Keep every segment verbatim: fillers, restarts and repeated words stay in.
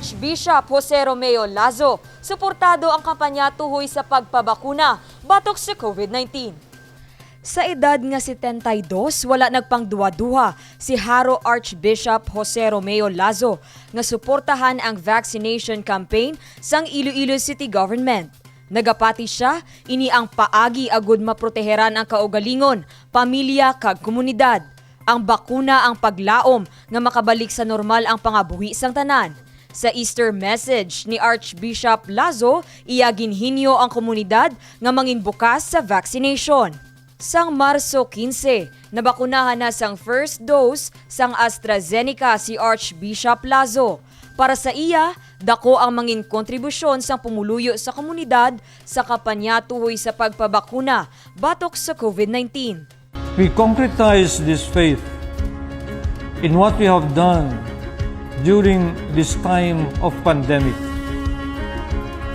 Archbishop Jose Romeo Lazo, suportado ang kampanya tuhoy sa pagpabakuna batok sa COVID nineteen. Sa edad nga setenta y dos, wala nagpangduha-duha si Jaro Archbishop Jose Romeo Lazo nga suportahan ang vaccination campaign sang Iloilo City Government. Nagapati sia, ini ang paagi agud maproteheran ang kaugalingon, pamilya, kag komunidad. Ang bakuna ang paglaom nga makabalik sa normal ang pangabuhi sang tanan. Sa Easter message ni Archbishop Lazo, iya ginhingyo ang komunidad nga mangin bukas sa vaccination. Sang Marso quince, nabakunahan na sang first dose sang AstraZeneca si Archbishop Lazo. Para sa iya, dako ang mangin kontribusyon sang pumuluyo sa komunidad sa kampanya tuhoy sa pagpabakuna batok sa COVID nineteen. We concretize this faith in what we have done during this time of pandemic.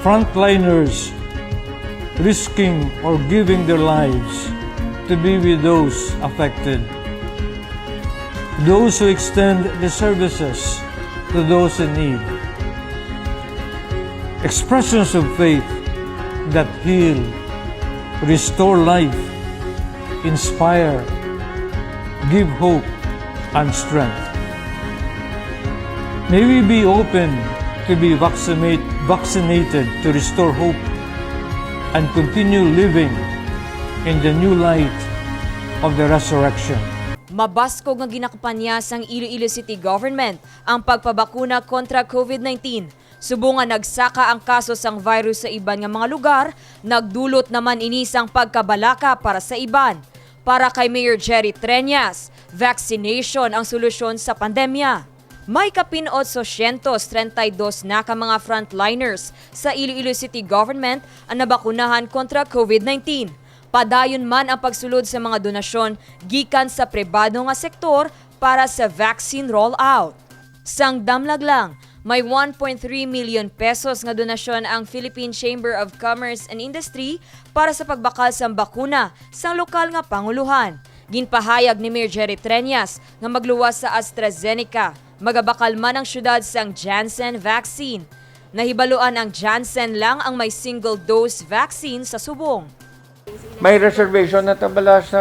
Frontliners risking or giving their lives to be with those affected. Those who extend the services to those in need. Expressions of faith that heal, restore life, inspire, give hope and strength. May we be open to be vaccinate, vaccinated to restore hope and continue living in the new light of the resurrection. Mabaskog nga ginakampanya sang Iloilo City Government ang pagpabakuna kontra COVID nineteen. Subong nga nagsaka ang kaso sang virus sa iban nga mga lugar, nagdulot naman ini sang pagkabalaka para sa iban. Para kay Mayor Jerry Treñas, vaccination ang solusyon sa pandemya. May kapin otsocientos treinta y dos na ka mga frontliners sa Iloilo City Government ang nabakunahan kontra COVID nineteen. Padayon man ang pagsulod sa mga donasyon gikan sa pribado nga sektor para sa vaccine rollout. Sang damlag lang, may one point three million pesos nga donasyon ang Philippine Chamber of Commerce and Industry para sa pagbakal sang bakuna sang lokal nga pangulohan. Ginpahayag ni Mayor Jerry Treñas nga magluwas sa AstraZeneca, magabakal man ang syudad sang Janssen vaccine. Nahibaluan ang Janssen lang ang may single-dose vaccine sa subong. May reservation na ta bala sa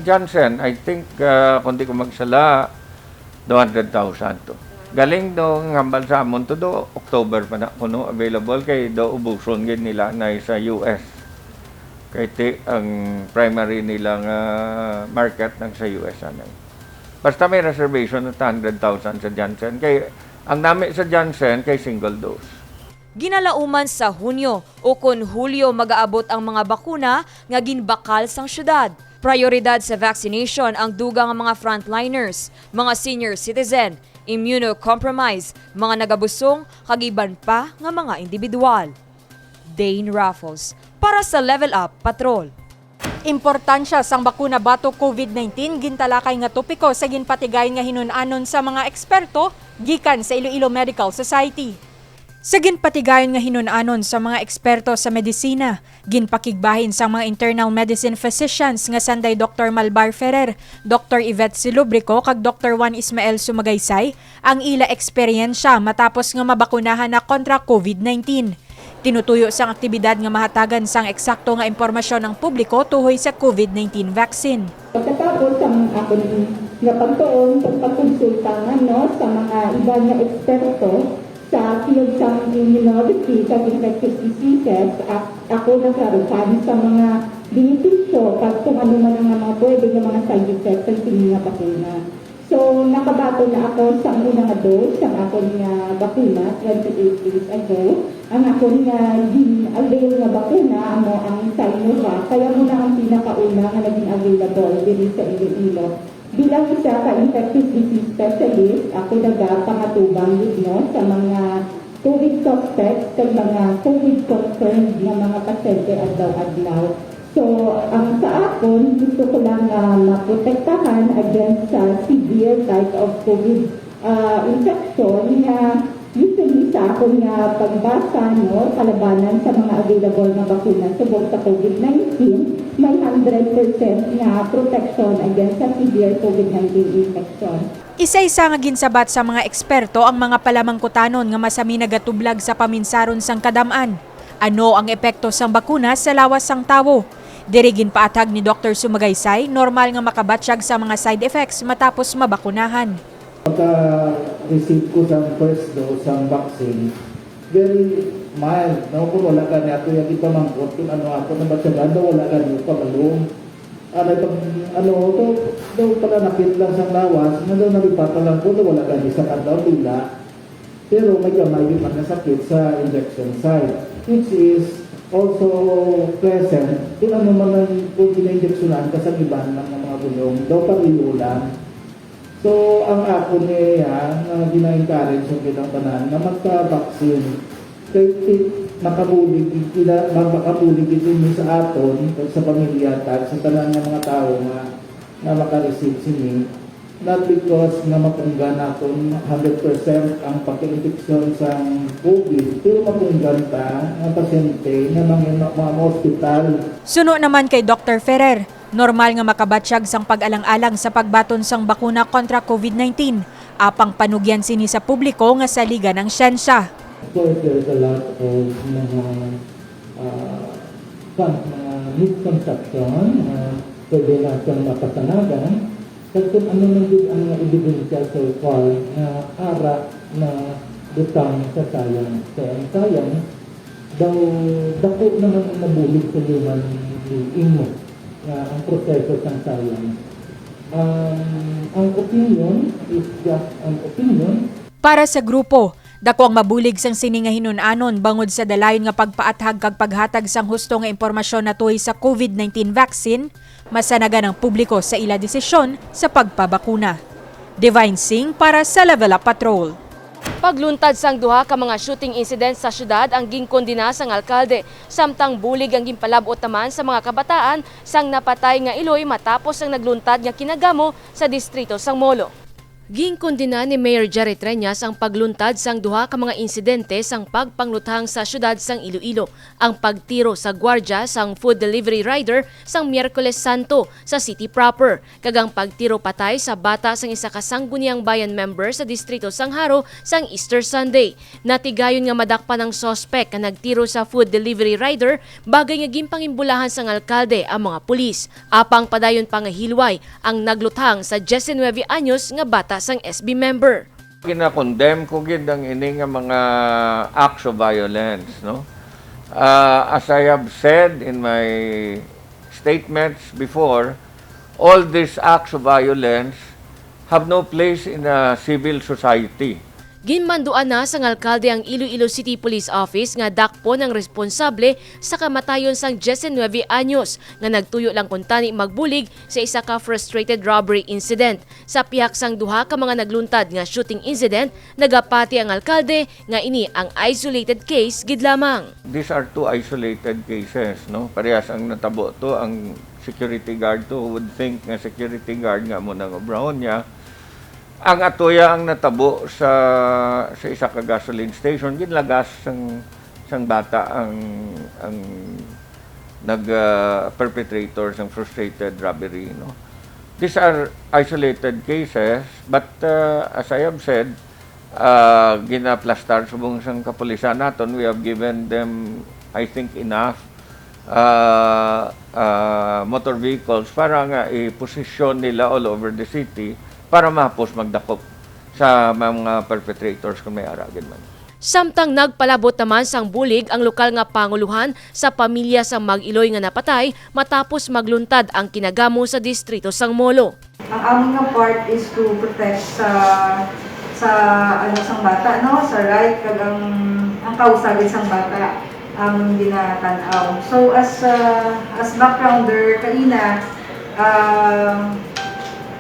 Janssen. I think, ah, kung di ko magsala, two hundred thousand to. Galing do nga hambal sa amon to do, October pa na kuno available kay do ubuson gid nila na sa U S. Kay ti, ang primary nila nga market nang sa U S anay. Basta may reservation na ta hundred thousand sa Janssen. Kay ang nami sa Janssen kay single dose. Ginalauman sa Hunyo ukon Hulyo magaabot ang mga bakuna nga ginbakal sang syudad. Prayoridad sa vaccination ang dugang nga mga frontliners, mga senior citizen, immunocompromised, mga nagabusong, kag iban pa nga mga individual. Dane Raffles, para sa Level Up Patrol. Importansya sang bakuna batok COVID nineteen gintalakay nga topiko sa ginpatigayon nga hinun-anon sa mga eksperto gikan sa Iloilo Medical Society. Sa ginpatigayon nga hinun-anon sa mga eksperto sa medisina, ginpakigbahin sang mga internal medicine physicians nga sanday Doktor Malbar Ferrer, Doktor Yvette Silubrico, kag Doktor Juan Ismael Sumagaysay ang ila eksperyensya matapos nga mabakunahan na kontra COVID nineteen. Tinutuyo sang aktibidad nga mahatagan sang eksakto nga impormasyon ang publiko tuhoy sa COVID nineteen vaccine. Pagkatapos sang akon nga pagtuon, pagpakonsulta nga, no, sa mga iban nga eksperto sa field sang immunology kag infectious diseases, ak-, ako naklaruhan sa mga benepisyo kag kung ano man ang mga pwede nga mga side effects sang sini nga bakuna. So, nakabaton na ako sa una nga dose sang akon nga bakuna twenty-eight days ago. Ang akon nga gin-avail nga bakuna amo ang Sinovac, kay amo na ang pinakauna nga naging available diri sa Iloilo. Bilang isa ka infectious disease specialist, ako nagapangatubang gid, no, sa mga COVID suspects kag mga COVID confirmed nga mga pasyente adlaw-adlaw. So, ang sa akon, gusto ko lang nga maprotektahan against sa severe type of COVID, ah, infection nga Usually, sa akon nga pagbasa, no, kalabanan sa mga available nga bakuna subong sa COVID nineteen, may hundred percent nga protection against sa severe COVID nineteen infection. Isa-isa nga ginsabat sa mga eksperto ang mga palamangkutanon nga masami nagatublag sa paminsaron sang kadam-an. Ano ang epekto sang bakuna sa lawas sang tawo? Diri ginpaathag ni Doktor Sumagaysay, normal nga makabatyag sa mga side effects matapos mabakunahan. Pagka-receive ko sa first dose sa vaccine, very mild, no? Kung wala gani ako yung ipamangkot kung ano ako nabatyagan, daw wala gani yung kabalo. Ano, pag, ano, daw, daw pala napit lang sa lawas, na daw nalipatan lang ko, daw wala gani sa kadlaw, dila. Pero may gamay di man nasakit sa injection site, which is also present kung ano man ang, kung gina-injectionan ka sa iban ng mga bulong, daw pareho lang. So, ang ako niya nga gina-encourage yung kitang tanan nga magka-vaccine. Kay ti-, makabulig gid kila, ma-, makabulig gid ninyo sa aton, kag sa pamilya, kag sa tanan nga mga tawo nga, nga maka-receive sini. Not because nga mapunggan naton hundred percent ang pagka-infeksyon sa COVID, pero mapunggan ta nga pasyente nga mga, mga ospital. Suno naman kay Doktor Ferrer, normal nga makabatyag sang pag-alang-alang sa pagbaton sang bakuna kontra COVID nineteen, apang panugyan sini sa publiko nga saligan ang siyensya. Of course, there is a lot of mga, ah, con-, mga misconception na pwede natin mapasanagan, kag kung ano man gid ang mga ebidensya so far nga ara na butang sa science. Kay ang science, daw dako naman ang nabulig sa human being mo, nga ang proseso sang science. Ang, ang opinion is just an opinion. Para sa grupo, dako ang mabulig sang sini nga hinun-anon bangod sa dalayon nga pagpaathag kag paghatag sang husto nga impormasyon natuhoy sa COVID nineteen vaccine, masanagan ang publiko sa ila desisyon sa pagpabakuna. Divine Singh para sa Level Up Patrol. Pagluntad sang duha ka mga shooting incident sa syudad ang ginkondena sang alkalde, samtang bulig ang ginpalab-ot naman sa mga kabataan sang napatay nga iloy matapos ang nagluntad nga kinagamo sa distrito sang Molo. Ginkondena ni Mayor Jerry Treñas ang pagluntad sang duha ka mga insidente sang pagpangluthang sa syudad sang Iloilo, ang pagtiro sa gwardya sang food delivery rider sang Miyerkules Santo sa city proper, kag ang pagtiro patay sa bata sang isa ka Sangguniang Bayan member sa distrito sang Jaro sang Easter Sunday. Natigayon nga madakpan ang suspek nga nagtiro sa food delivery rider, bagay nga ginpangimbulahan sang alkalde ang mga pulis. Apang padayon pa nga hilway ang nagluthang sa diyes nuebe anyos nga bata sang S B member. Gina-condemn ko gid ang ini nga mga acts of violence, no? Ah, as I have said in my statements before, all these acts of violence have no place in a civil society. Ginmanduan na sang alkalde ang Iloilo City Police Office nga dakpon ang responsable sa kamatayon sang diyes nuebe anyos nga nagtuyo lang kuntani magbulig sa isa ka frustrated robbery incident. Sa pihak sang duha ka mga nagluntad nga shooting incident, nagapati ang alkalde nga ini ang isolated case gid lamang. These are two isolated cases, no? Parehas ang natabo to, ang security guard to, who would think nga security guard nga amo nang obrahon niya. Ang atoya ang natabo sa, sa isa ka gasoline station, ginlagas sang, sang bata ang, ang nag, ah, perpetrator sang frustrated robbery, no? These are isolated cases, but, ah, as I have said, ah, ginaplastar subong sang kapulisan naton. We have given them, I think, enough, ah, ah, motor vehicles para nga i-posisyon nila all over the city para mahapos magdakop sa mga perpetrators kung may ara gid man. Samtang nagpalabot naman sang bulig ang lokal nga pangulohan sa pamilya sang mag-iloy nga napatay matapos magluntad ang kinagamo sa distrito sang Molo. Ang amon nga part is to protect sa, sa, ano, sang bata, no, sa right kag ang, ang kausa gid sang bata amon ginatan-aw. So as, uh, as backgrounder, kaina, uh,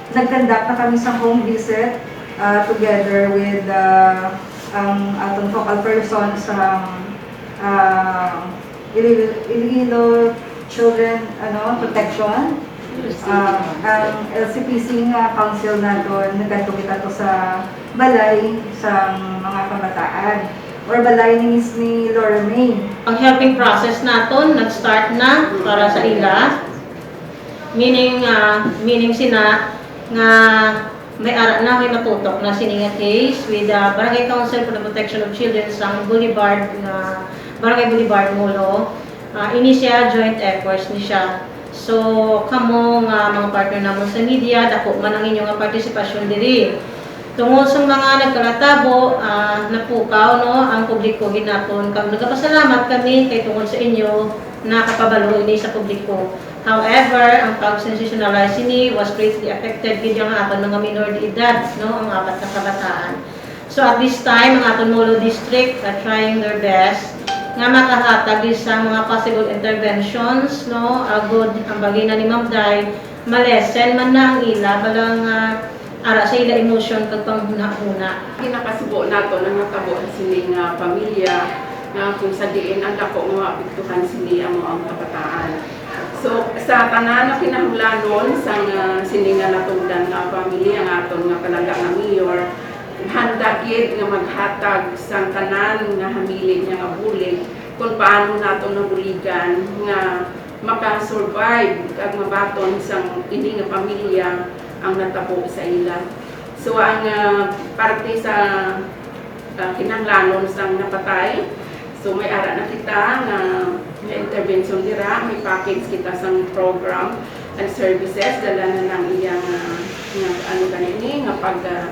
nag-conduct na kami sa home visit, uh, together with, uh, ang atong focal person sa, uh, Iloilo, Iloilo Children, ano, Protection. Ah, ang L C P C nga council naton, nagkadto kita to sa balay sa mga kabataan or balay ni Miss ni Laura May. Ang helping process naton nag-start na para sa ila. Meaning, ah, meaning sina nga may ara na, may matutok na sini nga case with the Barangay Council for the Protection of Children sang Boulevard, nga Barangay Boulevard, Molo. Ah, ini siya joint efforts ni siya. So, kamo nga mga partner namon sa media, dako man ang inyo nga partisipasyon diri. Tungod sa mga nagkalatabo, ah, napukaw, no, ang publiko ginapon. Kag nagapasalamat kami kay tungod sa inyo, nakapabalo ini sa publiko. However, ang pag-sensationalize ini was greatly affected gid ang aton mga minor de edad, no, ang apat ka kabataan. So at this time, ang aton Molo District are trying their best nga makahatag gid sa mga possible interventions, no, agud ang bagina ni Ma'am Day, malesen man na ang ila balang, ah, ara sa ila emosyon kag panghunahuna. Ginakasubo nato ang natabo sa sini nga pamilya nga kung sa diin ang dako nga maapektuhan sini amo ang kabataan. So, sa tanan nga kinahanglanon sang, ah, sini nga natugdan nga family, ang aton nga palangga nga mayor, handa gid nga maghatag sang tanan nga hamili niya nga bulig kung paano naton nabuligan nga maka-survive kag mabaton sang ini nga pamilya ang natabo sa ila. So, ang, ah, parte sa, ah, kinahanglanon sang napatay, so may ara na kita nga, nga intervention dira, may package kita sang program and services, dala na ng iyang, ah, nga, ano gani ni, nga pag, ah,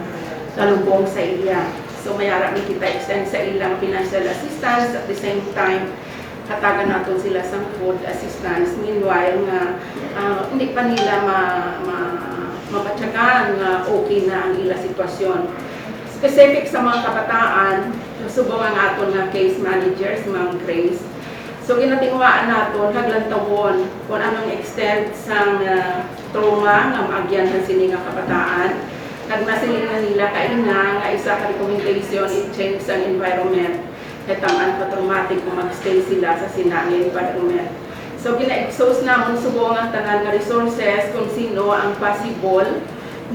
kalubong sa iya. So may ara na kita extend sa ilang financial assistance, at the same time, hatagan naton sila sang food assistance. Meanwhile nga, ah, hindi pa nila ma-, ma-, mabatyagan nga okay na ang ila sitwasyon. Specific sa mga kabataan, subong ang aton nga case manager, si Ma'am Grace. So, ginatinguhaan naton, haglantawon kung anong extent sang, ah, trauma nga maagyan sa sini nga kabataan. Kag nasiling na nila kaina nga isa ka recommendation, i-change sang environment. Kay tam-an pa traumatic kung mag-stay sila sa sina nga environment. So, gina-exhaust namon subong ang tanan nga resources kung sino ang possible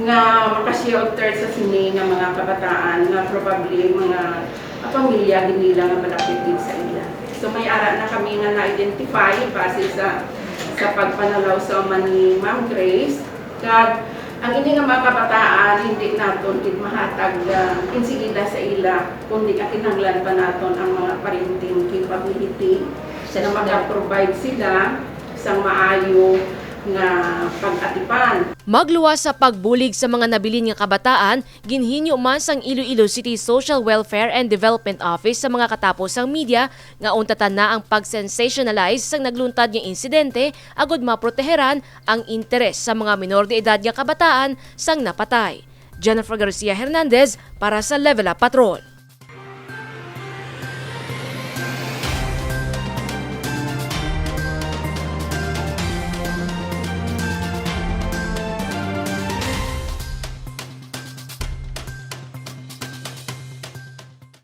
nga maka-shelter sa sini nga mga kabataan nga probably mga pamilya gid nila nga malapit gid sa ila. So, may ara na kami nga na-identify base sa, sa pagpanalaw sa man ni Ma'am Grace. Kag ang ini nga mga kabataan, hindi naton gid mahatag, ah, insigida sa ila, kundi nga kinahanglan pa naton ang mga parenting capability na Assessment. Maka-provide sila sang maayo nga pag-atipan. Magluwas sa pagbulig sa mga nabilin nga kabataan, ginhinyo man sang Iloilo City Social Welfare and Development Office sa mga katapos sang media nga untatan na ang pag-sensationalize sang nagluntad nga insidente agud maproteheran ang interes sa mga minor de edad nga kabataan sang napatay. Jennifer Garcia Hernandez para sa Level Up Patrol.